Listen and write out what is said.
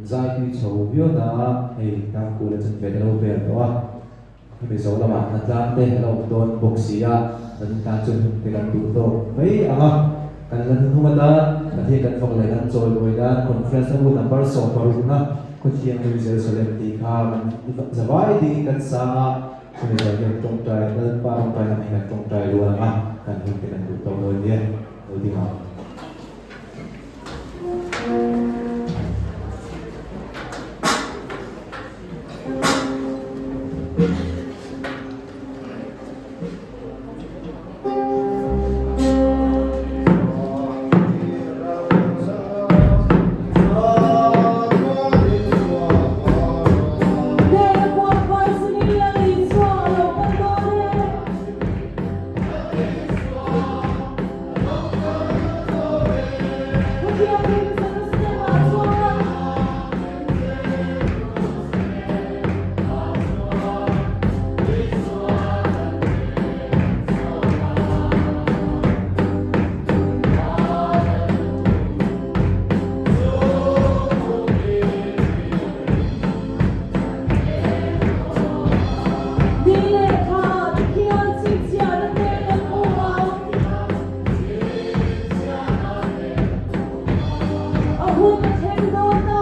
zai tui chho viau na a, hei Tlangkula chanve te lo vel tawh a, hemi zo lamah hnatlang te a lo awm dawn bawk si a, kan tan chuan hun te kan duh tawk mai ang a, kan la hnuhnung atan Pathian kan fak leh kan chawimawi nan Conference a u number sawmparukna Khawthianghlim Jerusalem tih kha kan zavai dingin kan sang a, chumi zawh hian tawngtai Lalpa tawngtai lam hi kan tawngtai rual ang a, kan hun te kan duh tawk dawn nia, lo ding ang. A hun a thleng dawn ta.